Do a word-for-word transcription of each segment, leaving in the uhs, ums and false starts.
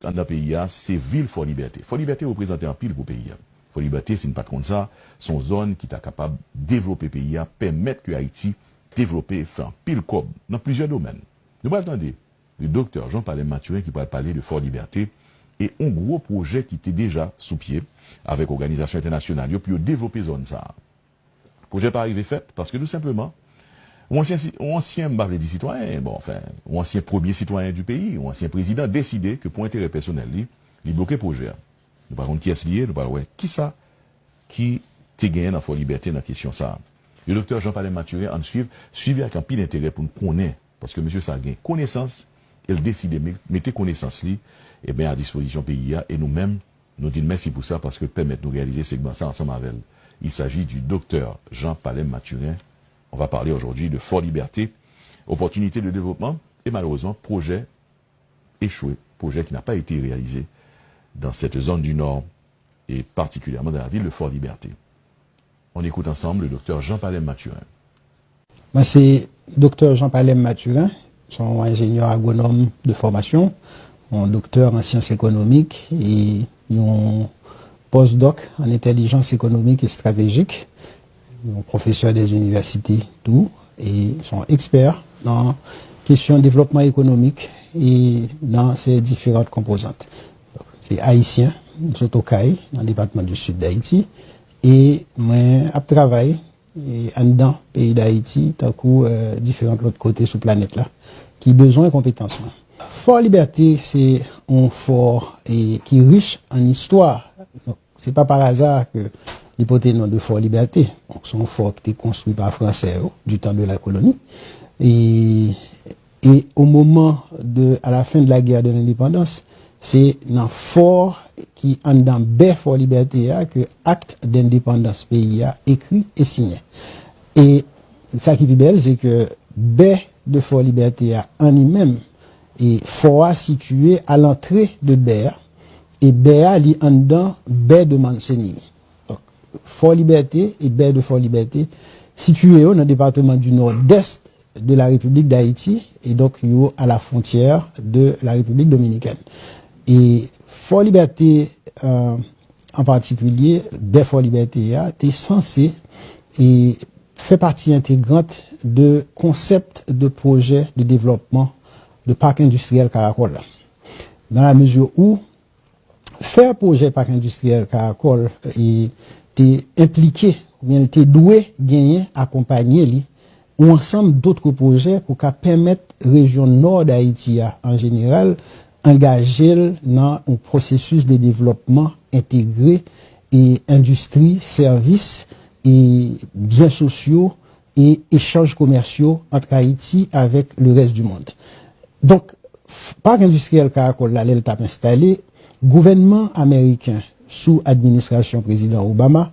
anndan peyi a, se vil Fò Libète. Fò Libète reprezante anpil pou peyi a. Fò Libète, si n pa t konn sa, se yon zòn ki ta kapab devlope peyi a, pèmèt ke Ayiti devlope, fè anpil kòb nan plizyè domèn. Nou pral tande le doktè Jean Palem Mathurin ki pral pale de Fò Libète e yon gwo pwojè ki te deja sou pye avèk òganizasyon entènasyonal yo pou yo devlope zòn sa a. Pwojè pa rive fèt paske tou senpleman, yon ansyen, si- yon ansyen, m pa vle di sitwayen, bon, anfen, yon ansyen premye sitwayen di peyi, yon ansyen prezidan deside ke pou enterè pèsonèl li, li bloke pwojè a. Nou pa konn kiyès li ye, nou pral wè kisa ki te genyen nan Fò Libète nan kesyon sa a. Le doktè Jean Palem Mathurin, ann swiv, swiv li ak anpil enterè pou n konnen, paske mesye sa gen konesans, e l deside me- mete konesans li, e ben, a dispozisyon peyi a, e nou menm, nou di l mèsi pou sa, paske l pèmèt nou reyalize segman sa ansanm avè l. Il s'agit du docteur Jean Palem Mathurin. On va parler aujourd'hui de Fort Liberté, opportunité de développement et malheureusement projet échoué, projet qui n'a pas été réalisé dans cette zone du Nord et particulièrement dans la ville de Fort Liberté. On écoute ensemble le docteur Jean Palem Mathurin. Mwen se Doktè Jean Palem Mathurin, se yon enjenyè agwonòm de fòmasyon, yon doktè an syans ekonomik e yon postdoc an entèlijans ekonomik e estratejik, yon pwofesè dè inivèsite tou, e se yon ekspè nan kesyon devlòpman ekonomik e nan ses différentes composantes. Se ayisyen, m sot Okay, nan depatman di Sid Dayiti, e mwen ap travay e anndan peyi Dayiti, tankou diferan lòt kote sou planèt la, ki bezwen konpetans mwen. Fò Libète se yon fò e ki rich an istwa. Donk, se pa pa aza ke li pote non de Fò Libète. Donk, se yon fò ki te konstwi pa Fransè yo, du temps de la colonie. E, e au moment de, à la fin de la guerre de l'indépendance, se nan fò ki anndan bè Fò Libète a ke Acte d'indépendance peyi a ekri e siyen. E sa ki pi bèl, se ke bè de Fò Libète a an li menm, e fò a sitiye a lantre de bè a, e bè a li anndan bè de Mancenilles. Donk, Fò Libète e bè de Fò Libète sitiye yo nan depatman du Nord-Est de la République d'Haïti, et donc yo à la frontière de la République dominicaine. E Fò Libète, euh, an patikilye, bè Fò Libète a, te sanse e fè pati entegrant de konsèp de pwojè de devlòpman de parc industriel Caracol la. Dans la mesure où fè pwojè pak endistriyèl Karakòl e te enplike oubyen l te dwe genyen akonpanye li yon ansanm dotre pwojè pou ka pèmèt rejyon nò Dayiti a an jeneral angaje l nan yon pwosesis de devlòpman entegre e endistri, sèvis e byen sosyo e echanj komèsyal ant Ayiti avèk le rès di mond. Donk, pak endistriyèl Karakòl la, lè l t ap enstale, gouvènman ameriken sou administrasyon prezidan Obama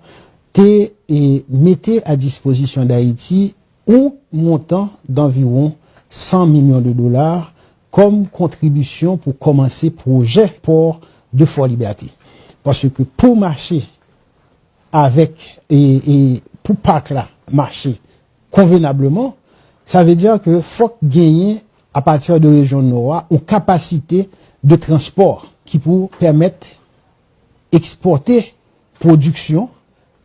te e, mete a dispozisyon Dayiti yon montan danviwon san milyon de dola kòm kontribisyon pou kòmanse pwojè pò de Fò Libète. Paske pou mache avèk e, e pou pak la mache konvenableman, sa vle di ke fòk genyen apati de rejyon nò a yon kapasite de transpò ki pou pèmèt ekspòte pwodiksyon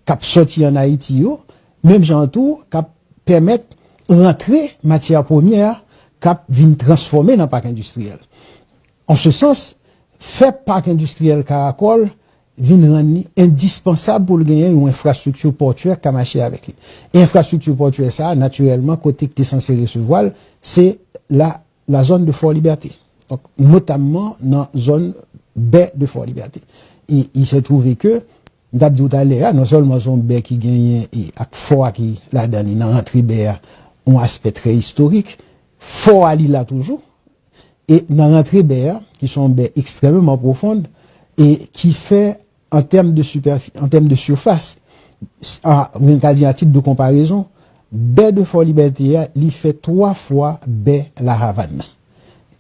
k ap sòti an Ayiti yo, menm jan tou k ap pèmèt rantre matyè premyè k ap vin transfòme nan pak endistriyèl. An se sans, fè pak endistriyèl Karakòl vin rann li endispansab pou l genyen yon enfrastrikti pòtyè k ka mache avèk li. E enfrastrikti pòtyè sa a, natirèlman, kote k te sanse resevwa l, se la, la zone de Fort Liberté. Donk, notamman nan zòn bè de Fort Liberté. E il se trouve que, m t ap di w talè a, non sèlman se yon bè ki genyen e ak fò a ki ladan li nan rantre bè a, yon aspè trè istorik, fò a li la toujou, e nan rantre bè a, ki se yon bè ekstrèmeman pwofon, e ki fè, an tèm de sipèfi, an tèm de sifas, a, ou menm ka di a tit de konparezon, bè de Fò Libète a, li fè twa fwa bè La Havane nan.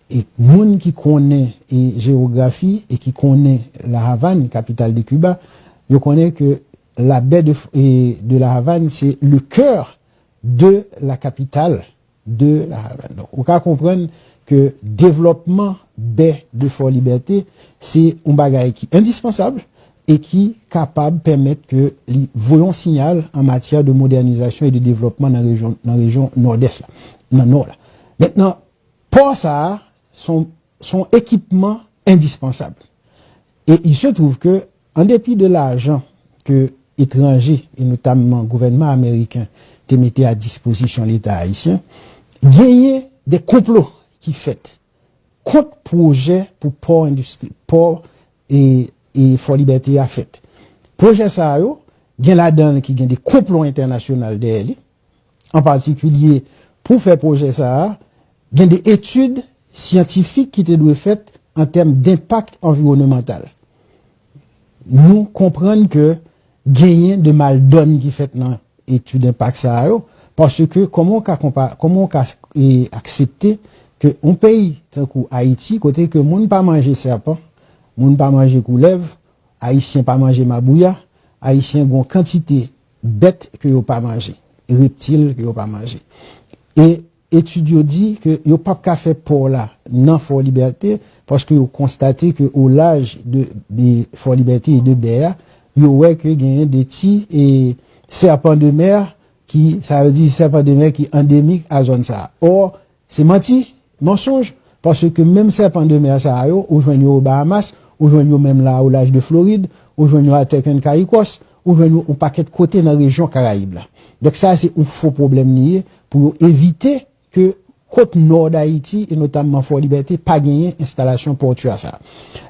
E moun ki konnen e jewografi e ki konnen La Havane, kapital de Kiba, yo konnen ke la baie de, e, de La Havane, se le cœur de la capitale de La Havane. Donk, ou ka konprann ke devlòpman bè de Fò Libète se yon bagay ki endispansab e ki kapab pèmèt ke li voye yon siyal an matyè de modènizasyon e de devlòpman nan rejyon, nan rejyon Nòdès la, nan Nò la. Mentnan, pò sa a, se yon, se yon ekipman endispansab. E il se trouve que, an depi de lajan ke etranje, e notamman gouvènman ameriken, te mete a dispozisyon Leta ayisyen, genyen de konplo ki fèt kont pwojè pou pò endistri, pò e, e Fò Libète a fèt. Pwojè sa yo, gen ladan l ki gen de konplo entènasyonal dèyè li, an patikilye pou fè pwojè sa a, gen de etid syantifik ki te dwe fèt an tèm denpak anviwònmantal. Nou konprann ke genyen de maldòn ki fèt nan etid enpak sa a yo, paske kòman w ka konpa-, kòman w ka, e, aksepte ke yon peyi tankou Ayiti, kote ke moun pa manje sèpan, moun pa manje koulèv, Ayisyen pa manje mabouya, Ayisyen gon kantite bèt ke yo pa manje, reptil ke yo pa manje. E etid yo di ke yo p ap ka fè pò la nan Fò Libète, paske yo konstate ke o laj de, de Fò Libète e de bè a, yo wè ke genyen de ti e sèpan de mè ki, sa vle di sèpan de mè ki andemik a zòn sa a. Or, se manti, mansonj, paske menm sèpan de mè sa a yo, ou jwenn yo o Bahamas, ou jwenn yo menm la o laj de Florid, ou jwenn yo a Turks and Caicos, ou jwenn yo yon pakèt kote nan rejyon Karayib la. Donk sa se yon fo pwoblèm li ye pou yo evite ke kot nò Dayiti, e notamman Fò Libète, pa genyen enstalasyon pòtya sa a.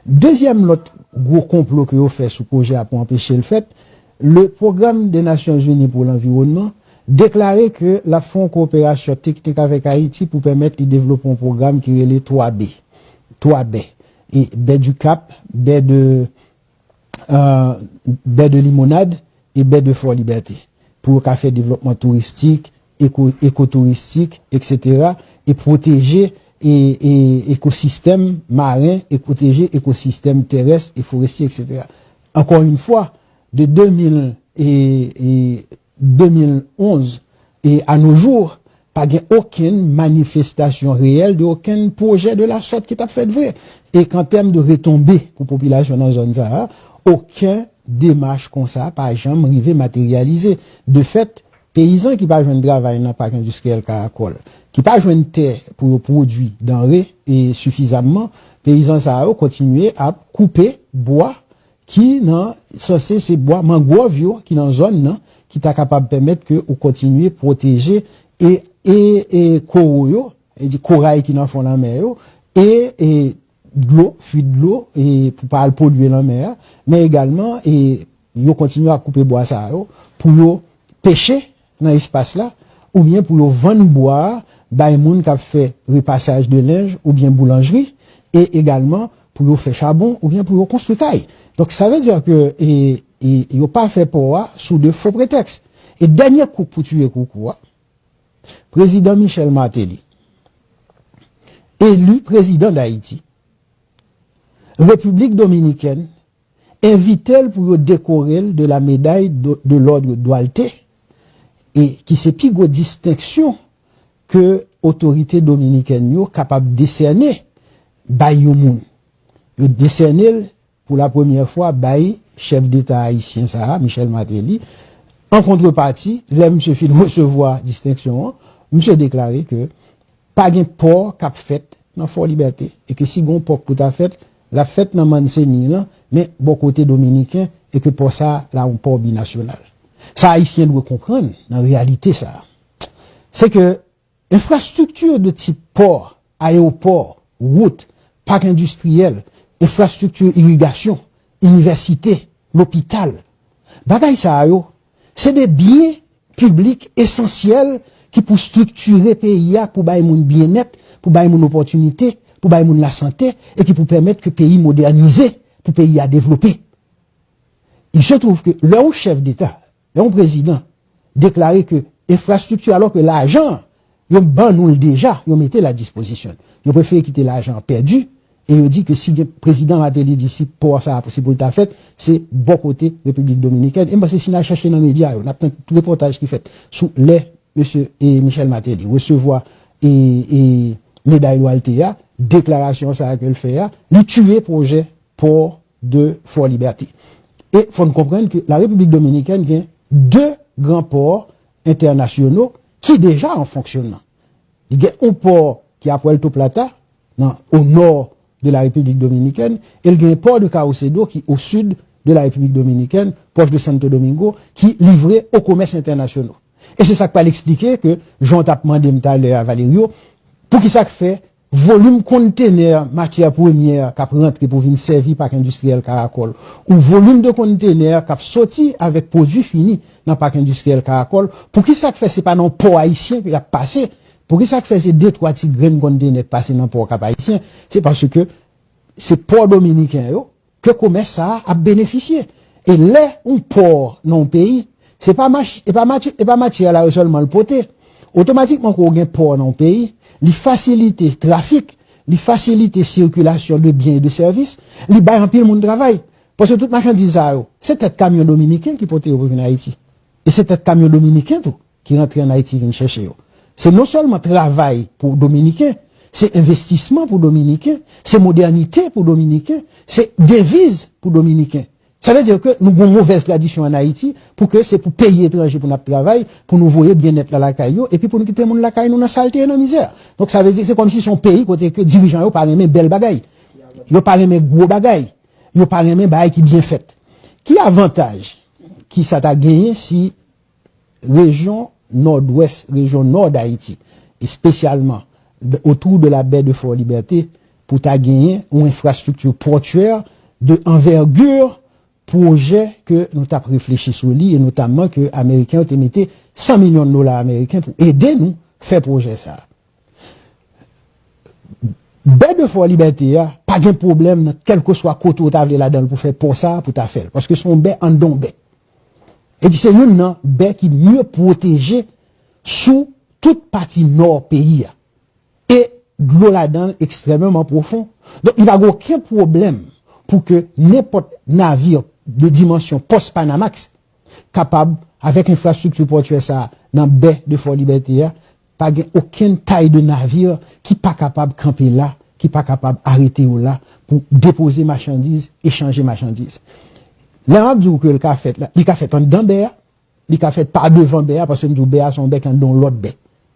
Dezyèm lòt gwo konplo ke yo fè sou pwojè a pou anpeche l fèt, le Programme des Nations Unies pour l'Environnement deklare ke l ap fè yon koperasyon teknik avèk Ayiti pou pèmèt li devlope yon pwogram ki rele twa B. Twa bè. E bè du Cap, bè de, euh, bè de Limonad e bè de Fò Libète. Pou yo ka fè devlòpman touristik, eko, ekotouristik, etsetera, e pwoteje e, e ekosistèm maren, e pwoteje ekosistèm terès e forestye, etsetera. Encore une fois, de de mil e, e de mil onz e à nos jours, pa gen okenn manifestasyon reyèl de okenn pwojè de la sòt ki t ap fèt vre. E k'an tèm de retonbe pou popilasyon nan zòn sa a, okenn demach konsa pa janm rive materyalize. De fèt, peyizan ki pa jwenn travay nan Pak Endistriyèl Karakòl, ki pa jwenn tè pou yo pwodui danre e sifizamman, peyizan sa yo kontinye ap koupe bwa ki nan, sanse se bwa mangwòv yo ki nan zòn nan, ki ta kapab pèmèt ke ou kontinye pwoteje e, e, e koro yo, e di koray ki nan fon lanmè yo, e, e dlo, fuit dlo, e pou pa al polye lanmè a, men egalman, e yo kontinye ap koupe bwa sa yo pou yo peche nan espas la, oubyen pou yo vann bwa a bay moun k ap fè repasaj de lenj oubyen boulanjri, e egalman pou yo fè chabon oubyen pou yo konstwi kay. Donk, sa vle di ke, e, e, yo pa fè pò a sou de fo pretèks. E dènye kouk pou tiye koukou a, prezidan Michel Martelly, eli prezidan Dayiti, Repiblik Dominikèn envite l pou yo dekore l de la médaille de, de l'ordre Duarte, e ki se pi gwo distenksyon ke otorite dominikèn yo kapab desène bay yon moun. Yo desène l pou la premyè fwa bay chèf deta ayisyen sa a, Michel Martelly. An kontrepati, lè misye fin resevwa distenksyon an, misye deklare ke pa gen pò k ap fèt nan Fò Libète, e ke si gen yon pò k pou ta fèt, l ap fèt nan Manzanillo, men bò kote dominiken, e ke pò sa a la yon pò binasyonal. Sa Ayisyen dwe konprann nan reyalite sa a, se ke enfrastrikti de tip pò, ayewopò, wout, pak endistriyèl, enfrastrikti irigasyon, inivèsite, lopital, bagay sa a yo, se de byen piblik esansyèl ki pou estriktire peyi a, pou bay moun byennèt, pou bay moun opòtinite, pou bay moun lasante, e ki pou pèmèt ke peyi modènize, pou peyi a devlope. Il se trouve que lè yon chèf deta, lè yon prezidan deklare ke enfrastrikti, alò ke lajan, yo ban nou l deja, yo mete l a dispozisyon. Yo prefere kite lajan an pèdi, e yo di ke si gen, prezidan Martelly di si pò sa a se pou l ta fèt, se bò kote Repiblik Dominikèn. E m panse si n al chèche nan medya yo, n ap tann tout repòtaj ki fèt sou lè mesye, e, Michel Martelly resevwa, e, e, meday Duarte a, deklarasyon sa a ke l fè a, li tiye pwojè pò de Fort Liberté. E fò n konprann ke la Repiblik Dominikèn gen de gran pò entènasyonal ki deja an fonksyonman. Li gen yon pò ki a Puerto Plata, nan, o nò de la Repiblik Dominikèn, e l gen pò de Caucedo ki o sid de la Repiblik Dominikèn, pwòch de Santo Domingo, ki livre o komès entènasyonal. E se sa k pral eksplike ke, jan w t ap mande m talè a, Valerio, poukisa k fè volim kontenè matyè premyè k ap rantre pou vin sèvi Pak Endistriyèl Karakòl, ou volim de kontenè k ap soti avèk pwodui fini nan Pak Endistriyèl Karakòl, poukisa k fè se pa nan pò ayisyen ke y ap pase? Poukisa k fè se de twa ti grenn kontenè k pase nan pò Kap Ayisyen? Se paske se pò dominiken yo ke komès sa a ap benefisye. E lè yon pò nan yon peyi, se pa mach, e pa mati, e pa matyè la yo sèlman l pote. Otomatikman, ke w gen pò nan yon peyi, li fasilite trafik, li fasilite sikilasyon de byen e de sèvis, li bay anpil moun travay. Paske tout machandiz sa yo, se tèt kamyon dominiken ki pote yo pou vin Ayiti. E se tèt kamyon dominiken tou ki rantre ann Ayiti vin chèche yo. Se non sèlman travay pou Dominiken, se envestisman pou Dominiken, se modènite pou Dominiken, se deviz pou Dominiken. Sa vle di ke nou gen yon movèz tradisyon ann Ayiti pou ke se pou peyi etranje pou n ap travay, pou nou voye byennèt la lakay yo, epi pou nou kite moun lakay nou nan salte e nan mizè. Donk, sa vle di, se kòmsi se yon peyi kote ke dirijan yo pa renmen bèl bagay. Yo pa renmen gwo bagay. Yo pa renmen bagay ki byen fèt. Ki avantaj ki sa ta genyen si rejyon Nòdwès, rejyon nò Dayiti, espesyalman otou de la bè de Fort Liberté, pou ta genyen yon enfrastrikti pòtyè de anvègi pwojè ke nou t ap reflechi sou li, e notamman ke Ameriken yo te mete san milyon dola ameriken pou ede nou fè pwojè sa a. Bè de Fort Liberté a, pa gen pwoblèm nan kèlkeswa kote w ta vle ladan l pou fè pò sa a, pou ta fè l. Paske se yon bè anndan yon bè. E di se youn nan bè ki mye pwoteje sou tout pati nò peyi a. E dlo ladan l ekstrèmeman pwofon. Donk, li pa gen okenn pwoblèm pou ke nenpòt navir de dimansyon pòs Panamax kapab, avèk enfrastrikti pòtyè sa a nan bè de Fort Liberté a, pa gen okenn tay de navir ki pa kapab kanpe la, ki pa kapab arete yo la pou depoze machandiz, echanje machandiz. Lè m ap di w ke l ka fèt la, li ka fèt anndan bè a, li ka fèt pa devan bè a, paske m di w bè a se yon bè ki anndan yon lòt bè.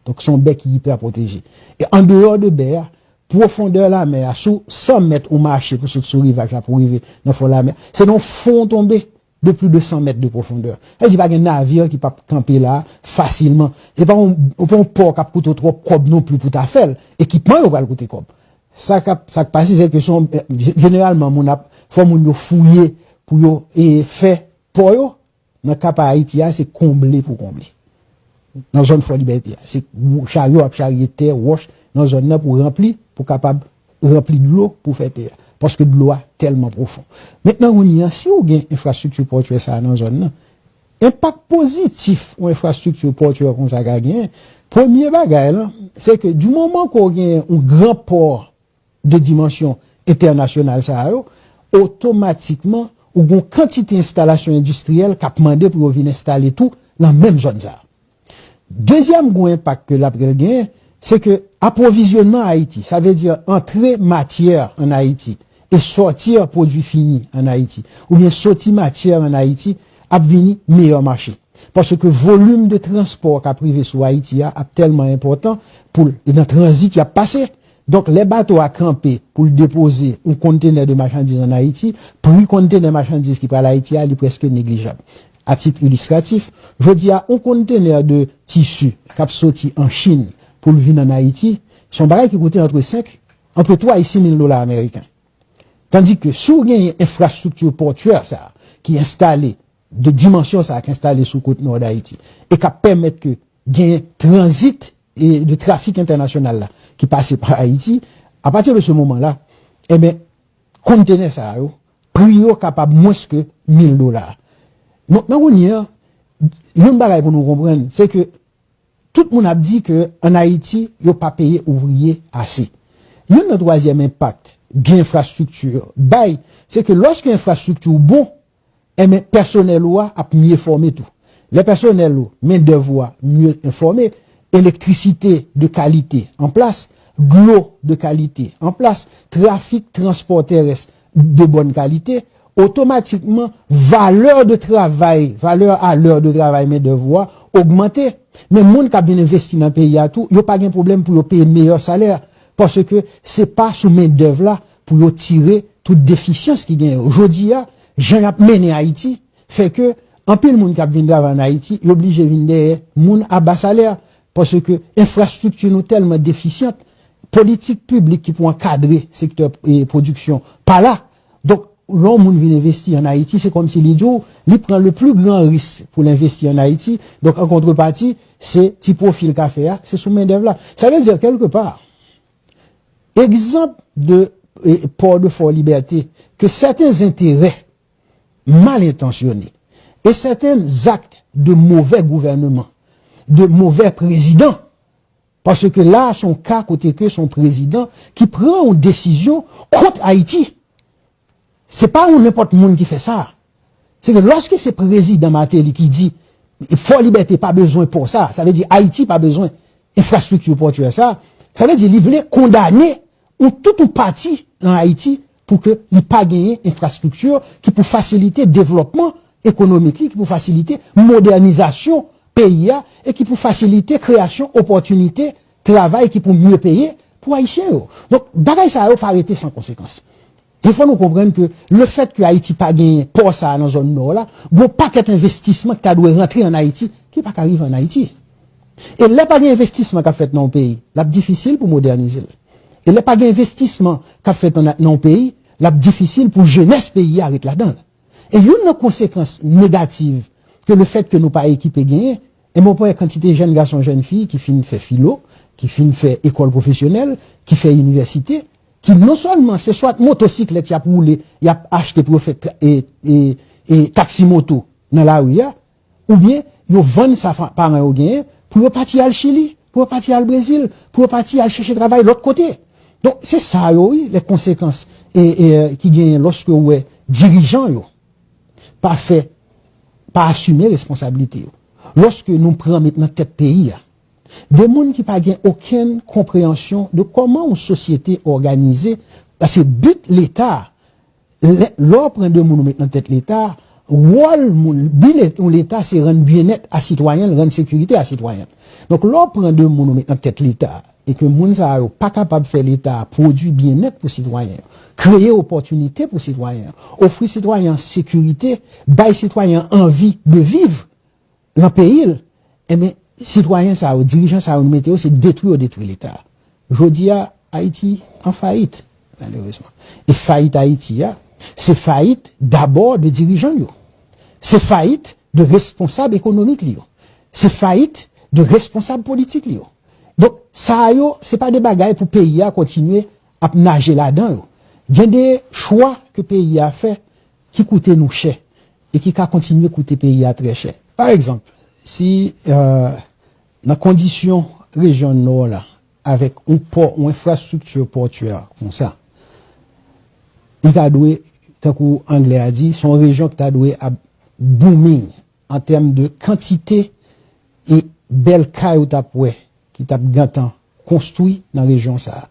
Donk, se yon bè ki ipè pwoteje. E andeyò de bè a, pwofondè lamè a, sou san mèt ou mache pou sot sou rivaj la pou rive nan fon lamè a, se nan fon w tonbe de plis de san mèt de pwofondè. Sa vle di pa gen navir ki p ap kanpe la fasilman. Se pa yon, pa yon pò k ap koute w twòp kòb non plis pou ta fè l. Ekipman yo pral koute kòb. Sa k ap, sa k pase, se ke se yon, jeneralman, moun ap, fò moun yo fouye pou yo, e, fè pò yo. Nan ka pa Ayiti a, se konble pou konble. Nan zòn Fò Libète a, se wo-, charyo ap charye tè, wòch nan zòn nan pou ranpli, pou kapab ranpli dlo pou fè tè a. Paske dlo a tèlman pwofon. Mentnan, kounye a, si w gen enfrastrikti pòtyè sa a nan zòn nan, enpak pozitif yon enfrastrikti pòtyè konsa ka genyen, premye bagay la, se ke di moman ke w gen yon gran pò de dimansyon entènasyonal sa a yo, otomatikman, ou gen yon kantite enstalasyon endistriyèl k ap mande pou yo vin enstale tou nan menm zòn sa a. Dezyèm gwo enpak ke l ap genyen, se ke apwovizyònman Ayiti, sa vle di antre matyè ann Ayiti e sòti pwodui fini ann Ayiti, oubyen sòti matyè ann Ayiti, ap vini meyè mache. Paske volim de transpò k ap rive sou Ayiti a ap tèlman enpòtan pou l, e nan tranzit y ap pase. Donk, lè bato a kanpe pou l depoze yon kontenè de machandiz ann Ayiti, pri kontenè machandiz ki pral Ayiti a, li prèske neglijab. A tit ilistratif, jodi a, yon kontenè de tisi k ap soti an Chin pou l vin ann Ayiti, se yon bagay ki koute antre senk, antre twa e sis mil dola ameriken. Tandike, si w genyen enfrastrikti pòtyè sa a ki enstale de dimansyon sa a k enstale sou kot nò Dayiti e k ap pèmèt ke genyen tranzit e de trafik entènasyonal la ki pase pa Ayiti, apati de se moman la, enben, kontenè sa a yo, pri yo kapab mwens ke mil dola. Donk, nan kounye a, yon bagay pou nou konprann, se ke tout moun ap di ke ann Ayiti, yo pa peye ouvriye ase. Youn nan twazyèm enpak gen enfrastrikti bay, se ke lòske enfrastrikti w bon, enben, pèsonèl ou a ap mye fòme tou. Lè pèsonèl ou, mendèv ou a mye enfòme, elektrisite de kalite an plas, dlo de kalite an plas, trafik transpò terès de bòn kalite, otomatikman, valè de travay, valè a lè de travay mendèv ou a ogmante. Men moun k ap vin envesti nan peyi a tou, yo pa gen pwoblèm pou yo peye meyè salè, paske se pa sou mendèv la pou yo tire tout defisyans ki gen yo. Jodi a, jan y ap mennen Ayiti, fè ke anpil moun k ap vin travay ann Ayiti, yo blije vin dèyè moun a ba salè, paske enfrastrikti nou tèlman defisyant, politik piblik ki pou ankadre sektè, e, pwodiksyon pa la. Donk, lè yon moun vin envesti ann Ayiti, se kòmsi li di w, li pran le plus grand risque pou l envesti ann Ayiti. Donk, an kontrepati, se ti pwofi l ka fè a, se sou mendèv la. Sa vle di, kèlkepa, egzanp de, e, pò de Fò Libète, ke sèten enterè mal entansyone e sèten zak de movè gouvènman, de movè prezidan, paske la, se yon ka kote ke se yon prezidan ki pran yon desizyon kont Ayiti. Se pa yon nenpòt moun ki fè sa. Se ke lòske se prezidan Martelly ki di Fò Libète pa bezwen pò sa, sa vle di Ayiti pa bezwen enfrastrikti pòtyè sa, sa vle di li vle kondane yon tout yon pati nan Ayiti pou ke li pa genyen enfrastrikti ki pou fasilite devlòpman ekonomik li, ki pou fasilite modènizasyon peyi a e ki pou fasilite kreyasyon opòtinite travay ki pou mye peye pou Ayisyen yo. Donk, bagay sa yo pa rete san konsekans. Gen fò nou konprann ke lefèt ke Ayiti pa genyen pò sa a nan zòn nò la, gon pakèt envestisman ki ta dwe rantre ann Ayiti, ki pa ka rive ann Ayiti. E lè pa gen envestisman k ap fèt nan yon peyi, l ap difisil pou modènize l. E lè pa gen envestisman k ap fèt nan, nan yon peyi, l ap difisil pou jenès peyi a ret ladan l. E youn nan konsekans negatif ke lefèt ke nou pa ekipe genyen, e mwen wè kantite jèn gason, jèn fi ki fin fè filo, ki fin fè ekòl pwofesyonèl, ki fè inivèsite, ki non sèlman se swat motosiklèt y ap woule, y ap achte pou yo fè tra- e, e, e taksi moto nan lari a, oubyen yo vann sa fa- paran yo genyen pou yo pati al Chili, pou yo pati al Brezil, pou yo pati al chèche travay lòt kote. Donk, se sa yo, wi, lè konsekans e, e, ki genyen lòske ou wè dirijan yo pa fè, pa asime responsablite yo. Lòske nou pran met nan tèt peyi a de moun ki pa gen okenn konpreyansyon de kòman yon sosyete òganize, paske but Leta, lè, lè w pran de moun ou met nan tèt Leta, wòl moun, bi Leta, yon Leta se rann byennèt a sitwayen l, rann sekirite a sitwayen l. Donk, lè w pran de moun ou met nan tèt Leta, e ke moun sa yo pa kapab fè Leta a pwodui byennèt pou sitwayen yo, kreye opòtinite pou sitwayen yo, ofri sitwayen an sekirite, bay sitwayen an anvi de viv nan peyi l, enben, sitwayen sa yo, dirijan sa yo nou mete yo, se detwi yo detwi Leta a. Jodi a, Ayiti an fayit, malerezman. E fayit Ayiti a, se fayit dabò de dirijan l yo. Se fayit de responsab ekonomik li yo. Se fayit de responsab politik li yo. Donk, sa yo, se pa de bagay pou peyi a kontinye ap naje ladan yo. Gen de chwa ke peyi a fè ki koute nou chè e ki ka kontinye koute peyi a trè chè. Pa egzanp, si, euh, nan kondisyon rejyon Nò la, avèk yon pò, yon enfrastrikti pòtyè konsa, li ta dwe, tankou anglè a di, se yon rejyon ki ta dwe ap booming an tèm de kantite e bèl kay ou t ap wè ki t ap gentan konstwi nan rejyon sa a.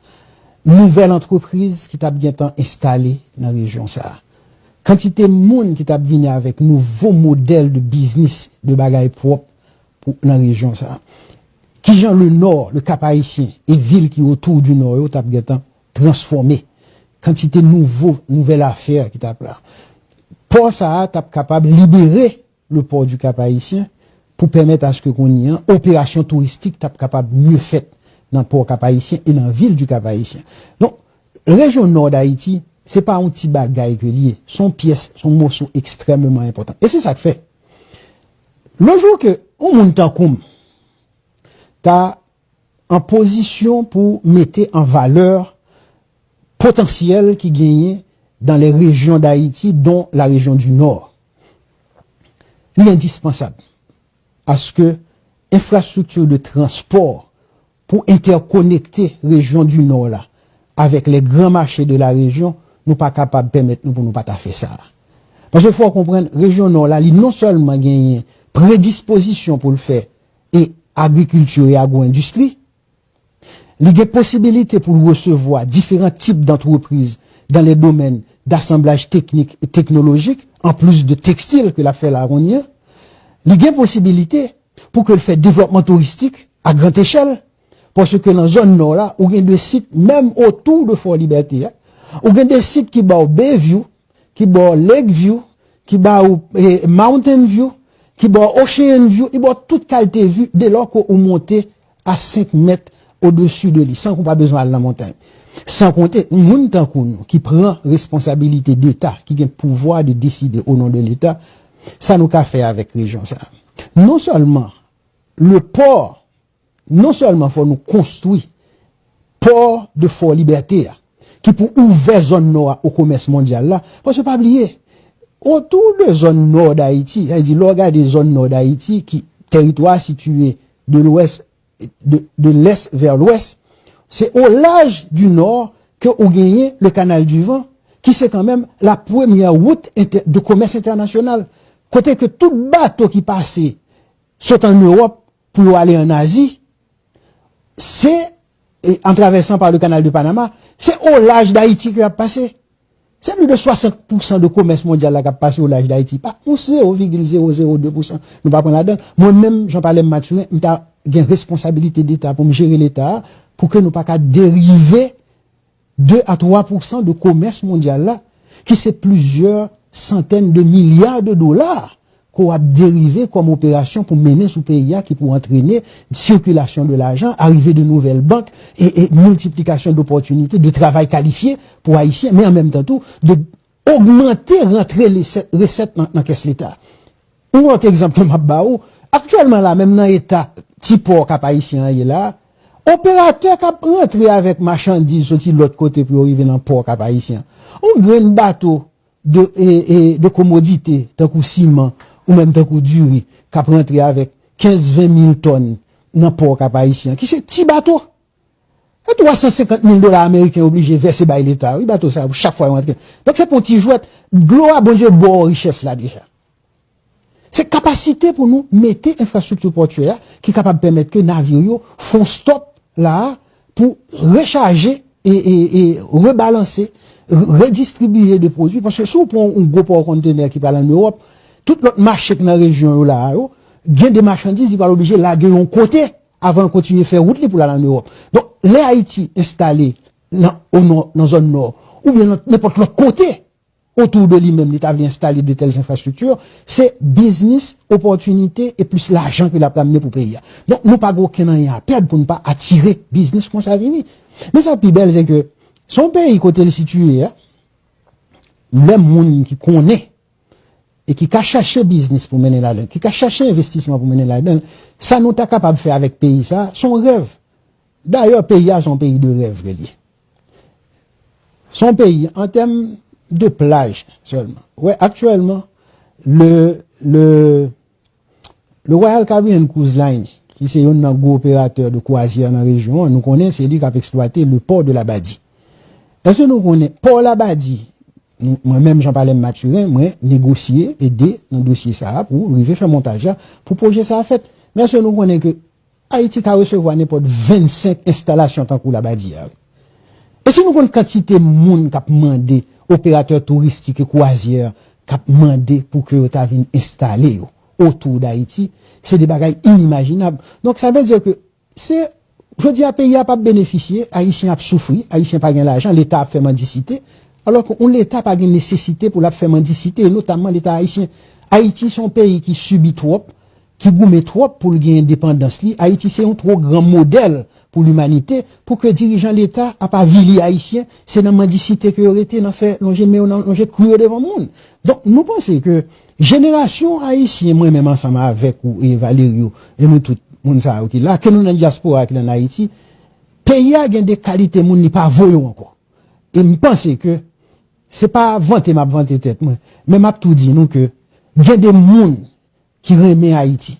Nouvèl antrepriz ki t ap gentan enstale nan rejyon sa a. Kantite moun ki t ap vini avèk nouvo modèl de biznis, de bagay pwòp pou, nan rejyon sa a. Kijan le Nò, le Cap Haïtien e vil ki otou di Nò yo t ap gentan transfòme. Kantite nouvo, nouvèl afè ki t ap la. Pò sa a t ap kapab libere le port du Cap Haïtien pou pèmèt aske kounye an, operasyon touristik t ap kapab mye fèt nan pò Cap Haïtien e nan vil du Cap Haïtien. Donk, rejyon Nò Dayiti, se pa yon ti bagay ke li ye, se yon pyès, se yon moso ekstrèmeman enpòtan. E se sa k fè, le jou ke yon moun tankou m ta an pozisyon pou mete an valè potansyèl ki genyen dans les régions d'Haïti, dont la région du Nord. Li endispansab aske enfrastrikti de transpò pou entèkonekte rejyon di Nò la avèk les grands marchés de la région, nou pa kapab pèmèt nou pou nou pa ta fè sa. Paske fò w konprann, rejyon Nò la, li non sèlman genyen predispozisyon pou l fè e agrikilti e agwo-endistri, Li gen posibilite pou l resevwa diferan tip d'antrepriz dans les domaines d'assemblage technique et technologique, anplis de tekstil ke l ap fè la kounye a. Li gen posibilite pou ke l fè devlòpman touristik a grand echèl, paske nan zòn nò la, ou gen de sit, menm otou de Fò Libète a, ou gen de sit ki ba w bay view, ki ba w lake view, ki ba w, eh, mountain view, ki ba w ocean view, li ba w tout kalite view, dès lors ke ou monte a senk mèt odesi de li, san ke w pa bezwen al nan montay. San konte, moun tankou nou ki pran responsabilite deta, ki gen pouvwa de deside o non de leta, sa nou ka fè avèk rejyon sa a. Non sèlman le pò, non sèlman fò nou konstwi pò de Fò Libète a, ki pou ouvè zòn nò a o komès mondyal la, paske pa bliye, otou de zòn nò Dayiti, sa vle di, lè w gade zòn nò Dayiti, ki teritwa sitiye de lwès, de, de lès vè lwès, se o laj di nò ke ou genyen le Canal du Vent, ki se kanmenm la premyè wout entè-, de komès entènasyonal, kote ke tout bato ki pase sot ann Ewòp pou yo ale ann Azi, se, e, an travèsan pa le Canal de Panama, se o laj Dayiti ke y ap pase. Se plis de swasant pousan de komès mondyal la k ap pase o laj Dayiti. Pa yon zewo vigil zewo zewo de pousan nou pa pran ladan l. Mwen menm, Jean Palais Mathurin, m ta gen responsabilite deta pou m jere leta a, pou ke nou pa ka derive de a twa pousan de komès mondyal la, ki se plizyè santèn de milya de dola ke w ap derive kòm operasyon pou mennen sou peyi a, ki pou antrene sikilasyon de lajan, arive de nouvèl bank e, e miltiplikasyon dopòtinite de travay kalifye pou Ayisyen, men an menm tan tou, de ogmante rantre lesèt, resèt nan, nan kès leta. Yon lòt egzanp ke m ap ba ou, aktyèlman la, menm nan eta ti pò Kap Ayisyen an ye la, operatè k ap rantre avèk machandiz soti lòt kote pou yo rive nan pò Kap Ayisyen an, yon grenn bato de, e, e, de komodite, tankou siman, ou menm tankou diri, k ap rantre avèk kenz ven mil tòn nan pò Kap Ayisyen an, ki se ti bato. E twa san senkant mil dola ameriken oblije vèse bay leta, wi, bato sa yo, chak fwa yo antre. Donk, se pa yon ti jwèt, dlo a, Bondye ba w richès la deja. Se kapasite pou nou mete enfrastrikti pòtyè a ki kapab pèmèt ke navir yo fè yon stop la a pou rechaje e, e, e rebalanse, re-, redistribiye de pwodui. Paske si w pran yon gwo pò kontenè ki pral ann Ewòp, tout lòt mache k nan rejyon yo la a yo, gen de machandiz li pral oblije lage yon kote avan l kontinye fè wout li pou l al ann Ewòp. Donk, lè Ayiti enstale nan, o nò, nan zòn nò, oubyen nan nenpòt lòt kote otou de li menm, li ta vle enstale de tèl enfrastrikti, se biznis, opòtinite e plis lajan ke l ap ramne pou peyi a. Donk, nou pa gen okenn anyen a pèd pou n pa atire biznis konsa vini. Men sa k pi bèl, se ke se yon peyi kote l sitiye a, lè moun ki konnen e ki ka chache biznis pou mennen ladan l, ki ka chache envestisman pou mennen ladan l, sa nou ta kapab fè avèk peyi sa a, se yon rèv. Dayè, peyi a se yon peyi de rèv ke l ye. Se yon peyi, an tèm de plaj sèlman. Wè, aktyèlman, le, le, le Royal Caribbean Cruise Line, ki se youn nan gwo operatè de kwazyè nan rejyon an, nou konnen se li k ap eksplwate le port de Labadi. Èske nou konnen pò Labadi, nou, mwen menm Jean Palais Mathurin, mwen negosye, ede nan dosye sa a pou rive fè montaj la, pou pwojè sa a fèt. Men èske nou konnen ke Ayiti ka resevwa nenpòt vennsenk enstalasyon tankou Labadi a, wi. E si nou konn kantite moun k ap mande, operatè touristik e kwazyè k ap mande pou ke yo ta vin enstale yo otou d Ayiti, se de bagay inimajinab. Donk, sa vle di ke se, jodi a, peyi a p ap benefisye, Ayisyen ap soufri, Ayisyen pa gen lajan, Leta ap fè mandisite, alò ke yon Leta pa gen nesesite pou l ap fè mandisite, e notamman Leta ayisyen. Ayiti se yon peyi ki sibi twòp, ki goumen twòp pou l gen endepandans li. Ayiti se yon two gran modèl pou limanite, pou ke dirijan Leta ap avili Ayisyen, se nan mandisite ke yo rete, nan fè lonje men yo, nan lonje kwi yo devan moun. Donk, nou panse ke jenerasyon ayisyen, mwen menm ansanm avèk ou e Valerio, e nou tout, moun sa yo ki la, ke nou nan dyaspora, ki nan Ayiti, peyi a gen de kalite moun li pa vo yo ankò. E m panse ke, se pa vante m ap vante tèt mwen, men m ap tou di nou ke gen de moun ki renmen Ayiti.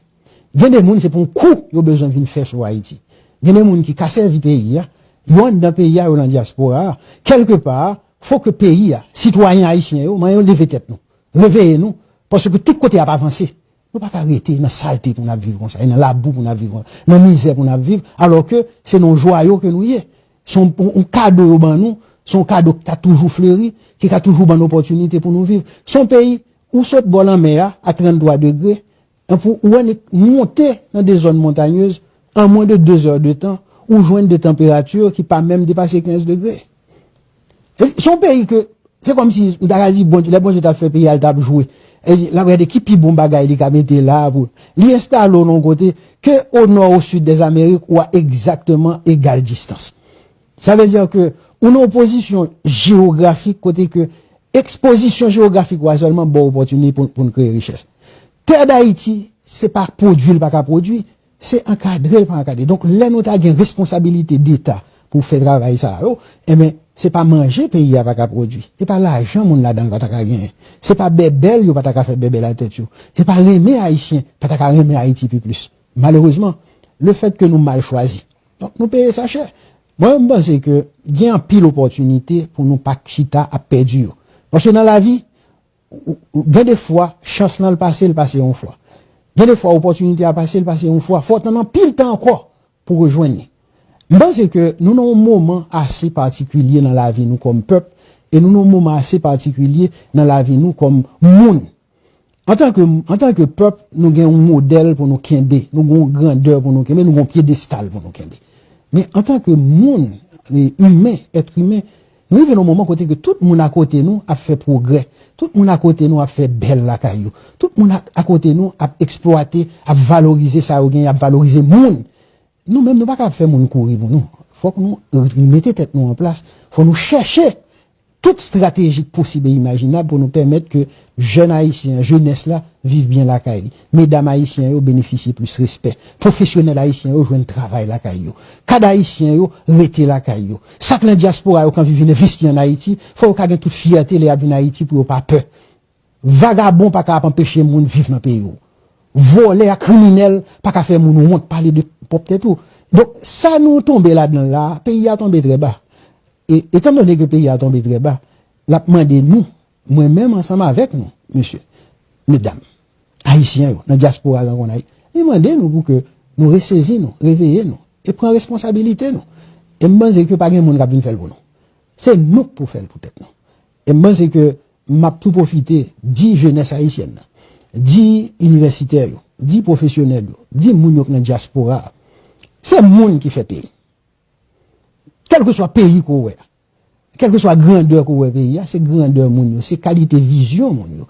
Gen de moun, se pou yon kou yo bezwen vin fè sou Ayiti. Gen de moun ki ka sèvi peyi a, yo anndan peyi a, yo nan dyaspora a. Kèlkepa, fò ke peyi a, sitwayen ayisyen yo, men yo leve tèt nou, reveye nou, paske tout kote ap avanse. Nou pa ka rete nan salte pou n ap viv konsa, e nan labou pou n ap viv konsa, nan mizè pou n ap viv, alò ke se nan yon jwayo ke nou ye. Se yon, yon, yon kado yo ban nou, se yon kado ki ka toujou fleri, ki ka toujou ban n opòtinite pou nou viv. Se yon peyi ou sot bò lanmè a, a tranntwa degre, epi ou annik monte nan de zòn montanyez, an mwen de de zè de tan, ou jwenn de tanperati ki pa menm depase kenz degre. E se yon peyi ke, se kòmsi, m ta ka di, Bondye, lè Bondye t ap fè peyi a, l t ap jwe. E l ap gade ki pi bon bagay li ka mete la a pou li enstale w nan yon kote ke o nò, o sid dèzamerik, ou a egzakteman egal distans. Sa vle di ke ou nan yon pozisyon jewografik kote ke ekspozisyon jewografik ou a sèlman ba w opòtinite pou, pou n kreye richès. Tè Dayiti, se pa pwodui l pa ka pwodui, se ankadre l pa ankadre. Donk, lè nou ta gen responsabilite deta pou fè travay sa yo, enben, se pa manje peyi a pa ka pwodui. Se pa lajan moun ladan l pa ta ka genyen. Se pa bèbèl yo pa ta ka fè bèbèl a tèt yo. Se pa renmen Ayisyen pa ta ka renmen Ayiti pi plis. Malerezman, lefètke nou mal chwazi. Donk, nou peye sa chè. Mwen, m panse ke gen anpil opòtinite pou nou pa chita ap pèdi yo. Paske nan lavi, ou, ou, gen de fwa, chans lan l pase, l pase yon fwa. Gen de fwa, opòtinite a pase, l pase yon fwa. Fò w tann anpil tan ankò pou w rejwenn li. M panse ke nou nan yon moman ase patikilye nan lavi nou kòm pèp, e nou nan yon moman ase patikilye nan lavi nou kòm moun. Antanke, antanke pèp, nou gen yon modèl pou nou kenbe, nou gen yon grandè pou nou kenbe, nou gen yon pyedestal pou nou kenbe. Men antanke moun, e, imen, èt imen, nou rive nan yon moman kote ke tout moun akote nou ap fè pwogrè, tout moun akote nou ap fè bèl lakay yo, tout moun a, akote nou ap eksplwate, ap valorize sa yo genyen, ap valorize moun. Nou menm, nou pa ka ap fè moun kouri pou nou. Fòk nou mete tèt nou an plas, fò nou chèche tout estrateji k posib e imajinab pou nou pèmèt ke jèn ayisyen an, jenès la, viv byen lakay li. Medam ayisyen yo benefisye plis respè. Pwofesyonèl ayisyen yo jwenn travay lakay yo. Kad ayisyen yo rete lakay yo. Sa k nan dyaspora yo k anvi vin envesti ann Ayiti, fò yo ka gen tout fyète lè y ap vin Ayiti pou yo pa pè. Vagabon pa ka ap anpeche moun viv nan peyi w. Vòlè ak kriminèl pa ka fè moun wont pale de pwòp tèt ou. Donk, sa nou tonbe ladan l la, peyi a tonbe trè ba. E, etandone ke peyi a tonbe trè ba, l ap mande nou, mwen menm ansanm avèk nou, mesye, medam, ayisyen yo, nan dyaspora, nan konn Ayiti, li mande nou pou ke nou resezi nou, reveye nou, e pran responsabilite nou. E m panse ke pa gen moun k ap vin fè l pou nou. Se nou k pou fè l pou tèt nou. E m panse ke m ap tou pwofite di jenès ayisyèn nan, di inivèsitè yo, di pwofesyonèl yo, di moun yo k nan dyaspora a, se moun ki fè peyi. Kèlkeswa peyi ke w wè a, kèlkeswa grandè ke w wè peyi a, se grandè moun yo, se kalite vizyon moun yo,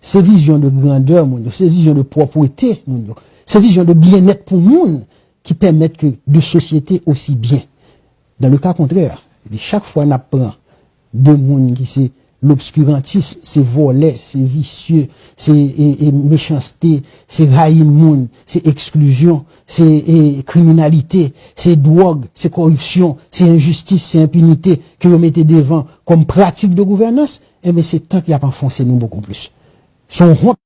se vizyon de grandè moun yo, se vizyon de pwòpwete moun yo, se vizyon de byennèt pou moun ki pèmèt ke de sosyete osi byen. Dans le cas contraire, chak fwa n ap pran de moun ki se lobskirantis, se vòlè, se visye, se e, e, mechanste, se rayi moun, se eksklizyon, se e, kriminalite, se dwòg, se kòripsyon, se enjistis, se enpinite ke yo mete devan kòm pratik de gouvènans, enben se tank y ap anfonse nou bokou plis. Se yon wont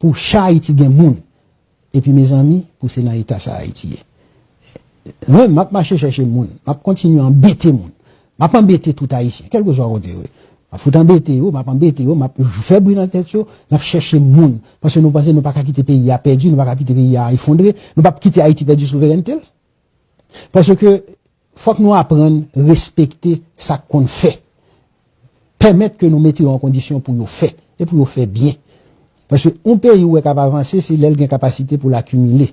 pou chak Ayiti gen moun. Epi mezanmi, pou se nan eta sa Ayiti ye. Mwen, m ap mache chèche moun. M ap kontinye anbete moun. M ap anbete tout Ayisyen, kèlkeswa kote yo ye. M ap fout anbete yo, m ap anbete yo, m ap fè bri nan tèt yo, n ap chèche moun. Paske nou panse nou pa ka kite peyi a pèdi, nou pa ka kite peyi a efondre, nou p ap kite Ayiti pèdi souverènte l. Paske fòk nou aprann respekte sa k konn fè. Pèmèt ke nou mete yo an kondisyon pou yo fè, e pou yo fè byen. Paske yon peyi ou wè k ap avanse, se lè l gen kapasite pou l akimile.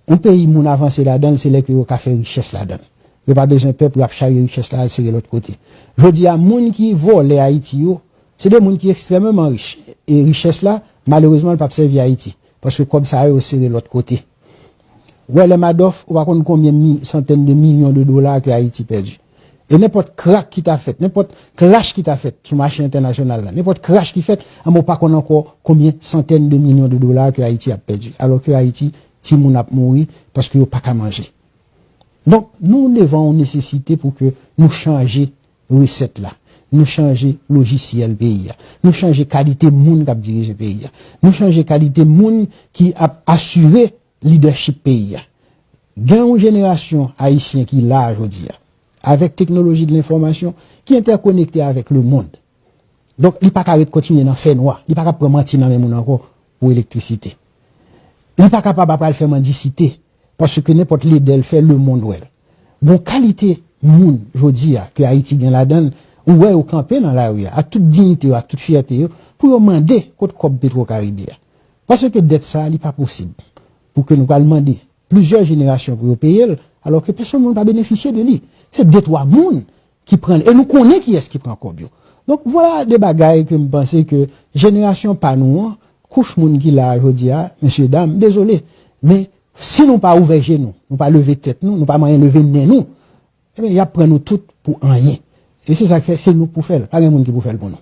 Yon peyi moun avanse ladan l, se lè ke yo ka fè richès ladan l. Yo pa bezwen pè pou y ap charye richès la al sere lòt kote. Jodi a, moun ki vòlè Ayiti yo, se de moun ki ekstrèmeman rich. E richès la, malerezman, l p ap sèvi Ayiti. Paske kòb sa yo, yo sere lòt kote. Ou wè lè Madoff, ou pa konn konbyen mi, santèn de milyon de dola ke Ayiti pèdi. E nenpòt krak ki ta fèt, nenpòt klach ki ta fèt sou mache entènasyonal la, nenpòt krach ki fèt, anben ou pa konn ankò konbyen santèn de milyon de dola ke Ayiti ap pèdi. Alò ke Ayiti, timoun ap mouri paske yo pa ka manje. Donk, nou devan yon nesesite pou ke nou chanje resèt la. Nou chanje lojisyèl peyi a. Nou chanje kalite moun k ap dirije peyi a. Nou chanje kalite moun ki ap asire lidèchip peyi a. Gen yon jenerasyon ayisyen ki la jodi a, avèk teknoloji de lenfòmasyon, ki entèkonekte avèk lemonn. Donk, li pa ka ret kontinye nan fènwa. Li pa ka pran manti nan men moun ankò pou elektrisite. Li pa kapab ap al fè mandisite, paske nenpòt lede l fè, lemonn wè l. Gon kalite moun, jodi a, ke Ayiti gen ladan l, ou wè yo kanpe nan lari a, ak tout diyite yo, ak tout fyète yo, pou yo mande kot kòb Petro Karibe a. Paske dèt sa a, li pa posib pou ke nou pral mande plizyè jenerasyon pou yo peye l, alò ke pèsonn moun pa benefisye de li. Se de twa moun ki pran l. E nou konnen kiyès ki pran kòb yo. Donk, vwala de bagay ke m panse ke jenerasyon pa nou an, kouch moun ki la a jodi a, mesye dam, dezole. Men, si nou pa ouvè je nou, nou pa leve tèt nou, nou pa manyen leve nen nou, ebyen, y ap pran nou tout pou anyen. E se sa k fè, se nou k pou fè l. Pa gen moun ki pou fè l pou nou.